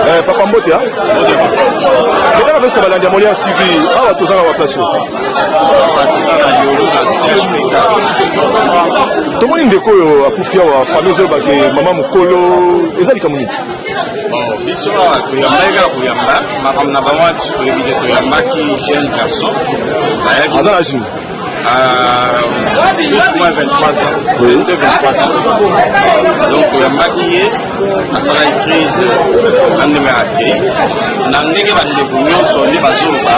Eh, papa mbote ah. Mbote napesa balandi ya Molière TV awa toza na baplace tomoni ndeko oyo akufi awa famille ezolobake mama mokolo eza likambo nini? Biso awa toyambaki kaka koyamba makambo na bango wana, biso toyebi te. Toyambaki jeune garçon bayaki. Aza na jeune plus ou moins 23 ans, 22, 23 ans. Donc toyambaki ye, asalaki crise na ndenge akei, na ndenge bandeko nyonso nde bazoloba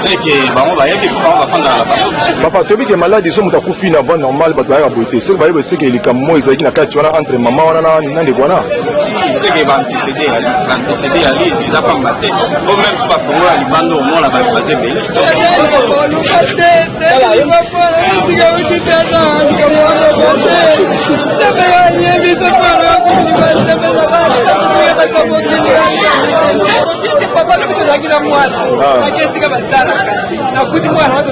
seke bango bayebi, mpo bango bafandaka na bango. Papa, toyebi ke maladi so moto akufi na voie normale, bato bayaka boye te. Soki bayebi seke likambo moko ezalaki na kati wana entre mama wana na ndeko wana. Seke baantécédé yali, baantécédé yali eza pamba te, po même so bafongola libanda, omona bato baza ebele. Nakuti mwana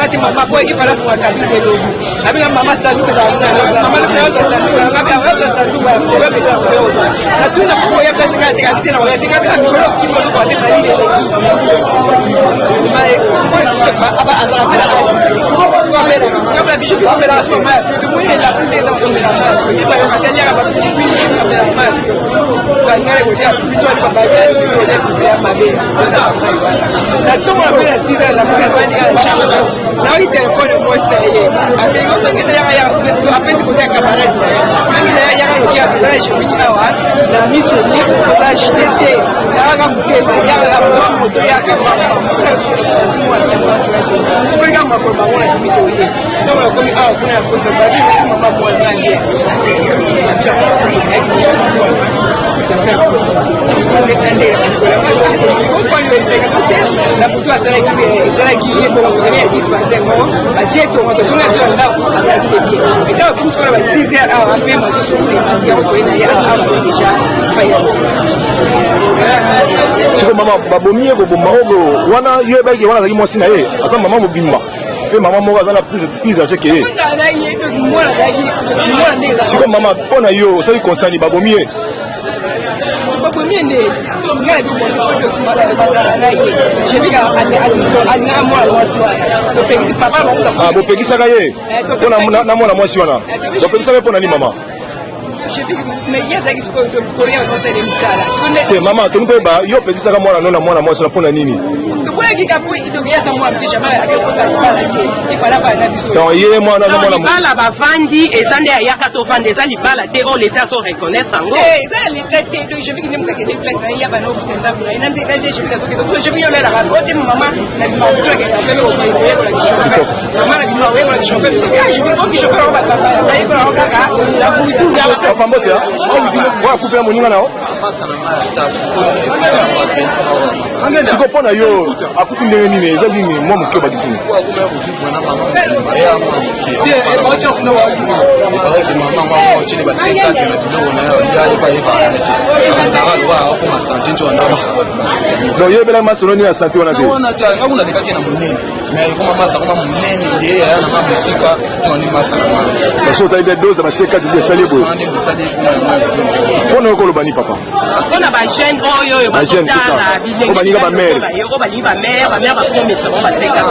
te mama po ekipala abina mama sanduku mama natuna koya katikati na naoyi telefone mwasi ye abengi yaka ya apesi kote ya camarade na ye yaka loki apesala shofiki awa na miseni oza jtt yaka motema yaka moto yaka soki makolo bango na simi toye ntango nakomi awa kuna ya kosa babi mama mwana ye na butu asalaki ezalaki ye bongo ya dispensaire moko batie tongo tokuna biso ndako azalaki te bien eta bakusi wana ba 6 heures awa mpe mosusu yango toye na ye awa awa déjà. Siko mama babomi ye koboma oyo wana, ye oyebaki wana azalaki mwasi na ye, aza mama mobimba mpe mama moko aza na plus âgé ke ye. Siko mama, mpo na yo osali constat, babomi ye? Babomi nde ngai alingaka mwana mwasi wana, topekisi papa. Ah, bopekisaka ye mpo na mwana mwasi wana? Bopekisaka ye mpo na nini, mama? Te mama, tolingi toyeba, yo opekisaka mwana no na mwana mwasi wana mpo na nini? Donc ye mwana aza mwana libala bavandi, eza nde ayaka tovanda, eza libala te oyo leta azo reconnaître yango. Eza ya leta te. Donc je nde moto akende place na ye ya bana ofisa ndako na ye na nde je olalaka ote mama na bima mama na bima oyekola chauffeur, chauffeur bayekolako kaka na butu. Papa, mbote. Oyo akufela moninga na yo, siko mpo na yo akufi ndenge nini? Eza nini? Mwa moke obakisi nini? Donc yebelaki masolo nini ya santé wana te? Mais ekoma masa koma monene nde yaya nanga mosika toni masa. Baso otali be dose baseka ti esali boye, mpona yo koloba ni, papa? Mpona bajeune oyo oyo bazotala. Oyo balinga bamare. Oyo balingi bamare, bamare bakomesa bango baseka.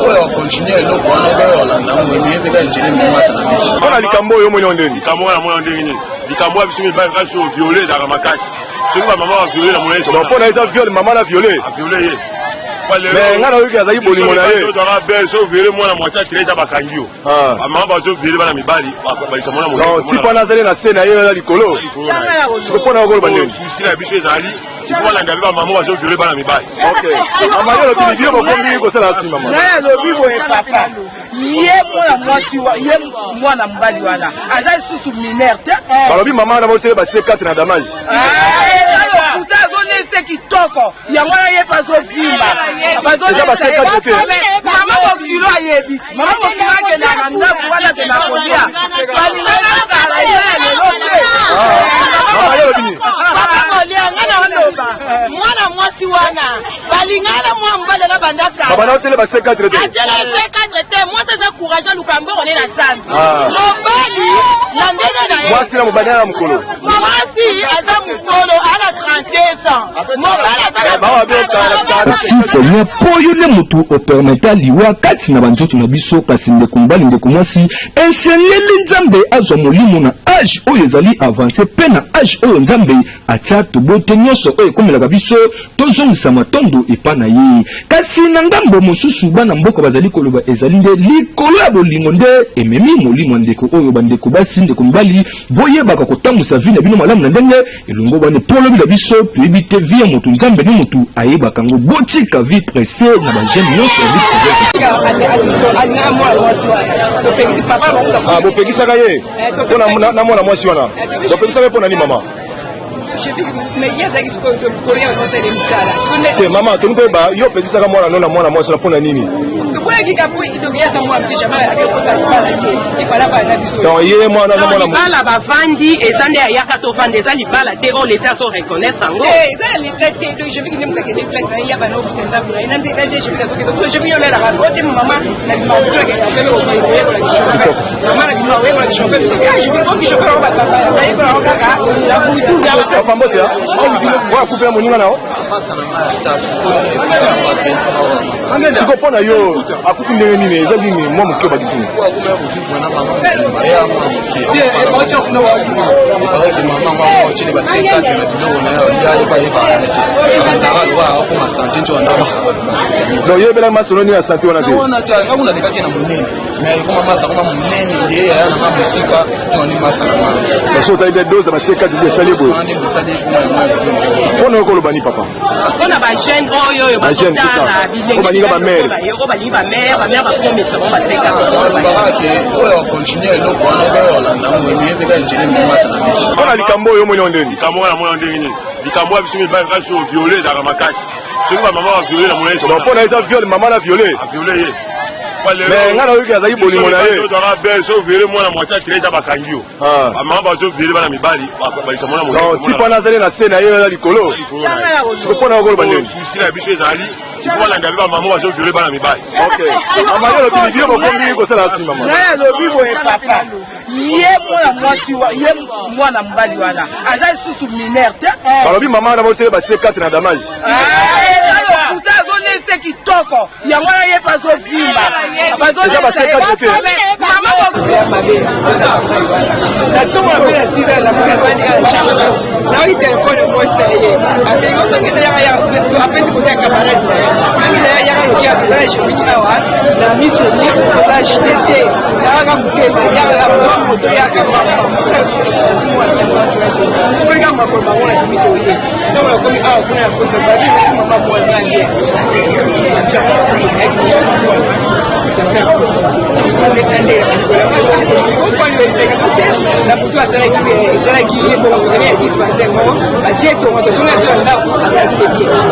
Oyo akontinue eloko wana, oyo olanda ngo emeyebeka ejele masa na biso. Mpona likambo oyo omoni ndeni? Likambo wana mona ndenge nini? Likambo ya biso mibali kasi oyo viole ezalaka makasi soki bamama baviole na mona. Donc mpona eza viol, mama na viole? Aviole ye. Mais nga nayoki azalaki bolingo na ye. So viole mwana mwasi atire eza bakangi yo. Bamama bazoviole bana mibali balisa mwana. Donc ti mpona azali na se na ye, aza likolo. Siko mpona okoloba ndeni? Souci na biso ezali siko balanda mpe bamama bazoviole bana mibali. Ok mama, yo olobi bino bokomi kosala asi, mama. Naye alobi boye, papa, ye mwana mwasi, ye mwana mobali wana aza lisusu mineur te. Balobi mama wana botele batie 4 na damage. Lokuta, azolese kitoko yango wana, ye mpe azovimba. Mama bokilo ayebi, mama bokilo akendaka na ndako wana akenda kolia, balingana kala ye ya lelo te. wana balingana na mwa mobali na banda kala. Babanda otele ba C4 te. Atela C4 te, mwasi aza courage aluka mbongo ne na zambi. Ah. Mobali na ndenge na ye. Mwasi na mobali na mokolo. Mwasi aza mokolo ana 32 ans. Mobali aza na Bawa bien kala kala. Merci Seigneur mpo yo nde motu opermeta liwa kati na banzoto na biso. Kasi ndeko mobali, ndeko mwasi, esengeli Nzambe azwa molimo na age oyo ezali avance mpe na age oyo Nzambe atia tobote nyonso oyo ekomelaka biso, tozongisa matondo epa na ye. Kasi na ngambo mosusu, bana mboka bazali koloba ezali nde likolo ya bolingo nde ememi molimo ya ndeko oyo. Bandeko basi, ndeko mibali, boyebaka kotambwisa vie na bino malamu na ndenge elongo bane, mpo lobi na biso toyebi te. Vie ya motu, Nzambe nde motu ayebaka yango. Botika vie presse na bajeune nyonso ya vie privée. Alingaka mwana mwasi wana, topekisi papa bango. Ah, bopekisaka ye mpona na mwana mwasi wana, bopekisaka ye mpona nini, mama? Mais ye azalaki sikoyo kolia bazosala mosala. Te mama, tolingi koyeba, yo opekisaka mwana no na mwana mwasi wana mpona nini? Toboyaki kapo yaka mwana mpe jamais akekota libala te, efala bana na biso. Donc ye mwana na mwana libala bavandi, eza nde ayaka tovanda, eza libala te oyo leta azo reconnaître yango. Eza ya leta te. Donc je nde moto akende place na ye ya bana obisa ndako na ye na nde je azokende. Je olalaka o te, mama na bima oyekola mama na bima oyekola chauffeur, oki chauffeur yango bayekola yango kaka na butu. Papa, mbote. Oyo akufela moninga na yo siko, mpo na yo akufi ndenge nini? Eza nini mwa moke obakisi? Donc yebelaki masolo nini ya santé wana te? Baso otali bia dose ya ba C4 esali boye, mpona yo koloba ni, papa? Mpona bajeune oyo oyo Bajeune, c'est ça. bazotala. Oyo balinga bamare. Oyo balingi bamare, bamare bakomisa bango baseka. Oyo akontinue eloko wana, oyo olanda ngo. Mpona likambo oyo omoni yango ndeni? Likambo wana namona ndenge nini? Likambo ya biso mibali kaka so viole ezalaka makasi. Soki bamama baviole na mona. Donc mpona eza viol, mama na viole? Aviole ye. Mais ngai nayoki azalaki bolingo na ye. Ozalaka be so viole mwana mwasi atile eza bakangi yo. Ah. Bamama bazoviole bana mibali, balisa mwana. Donc ti mpona azali na se na ye, aza likolo siko, mpona okoloba ndeni? Souci na biso ezali sikobalanda mpe bamama bazoviole bana mibali. Ok mama, yo olobi bino bokomi kosala asi, mama? Naye alobi boye, papa, ye mwana mwasi ye mwana mobali wana aza lisusu mineur te. Balobi mama na botele ba C4 na damage. Eza lokuta, azolese kitoko yango wana, ye mpe azovimba. Eza ba C4 te. Mama. Na ntongo na mpe na 6 heures nakoki avandi kaka na chambre, nayoki telefone mwasi na ye abengi osongisa yaka ya apesi kote ya camarade na ye angi na ye yaka loki aza na chimiki awa na miseni oza jtt yaka motema yaka mwa moto yaka soki makolo bango na chimiki oye. Ntango nakomi awa kuna ya koto babi mama mwana ye na butu asalaki ye bongo ya dispensaire moko batie tongo tokuna biso ndako azalaki te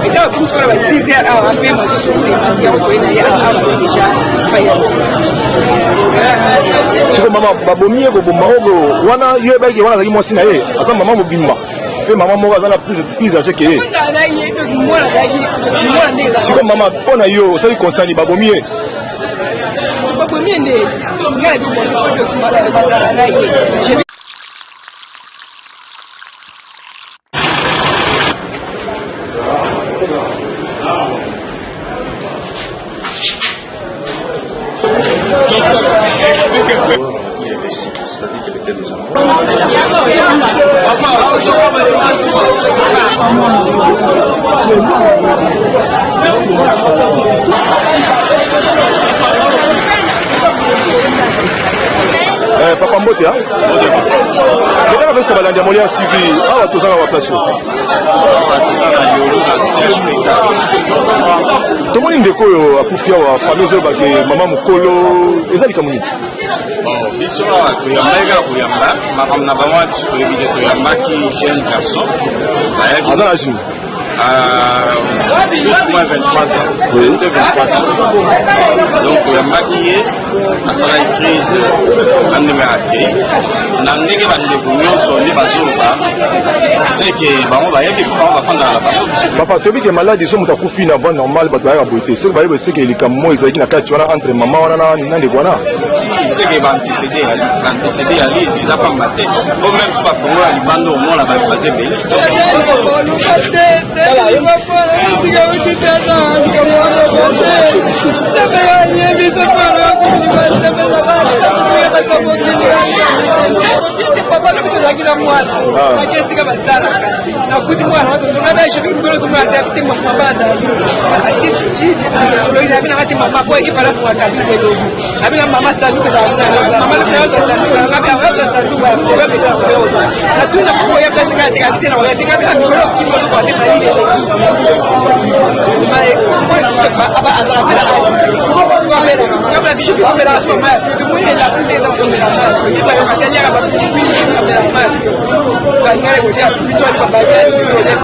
eta bakusi wana ba 6 heures awa mpe mosusu yango toye na ye awa awa déjà. Siko mama, babomi ye koboma oyo wana, yo yebaki wana azalaki mwasi na ye, aza mama mobimba mpe mama moko aza na plus âgé que ye. Siko mama, mpo na yo osali constat, babomi ye? Babomi ye nde ngai bazala na ye. Papa, mbote. Eza na pesa balandi ya Molière TV. Awa toza na baplace oyo tomoni ndeko oyo akufi awa, famille ezolobake mama mokolo, eza likambo nini? Biso awa toyambaki kaka koyamba makambo na bango ati toyebi te. Toyambaki jeune garçon. Aza na jour? Plus ou moins 23 ans. 23 ans. Donc toyambaki ye. Asalaki crise na ndenge akei, na ndenge bandeko nyonso nde bazoloba seke bango bayebi, mpo bango bafandaka na bango. Papa, toyebi ke maladi, so moto akufi na voie normale, bato bayaka boye te. Soki bayebi, seke likambo moko ezalaki na kati wana entre mama wana na ndeko wana. Seke baantécédé yali eza pamba te, po même so bafongola libanda, omona bato baza ebele. Tozalaki na mwana aki esika basalaka, nakuti mwana abinanga ti mama po ekipala fungaka elobi abina mama sanduku, mama natuna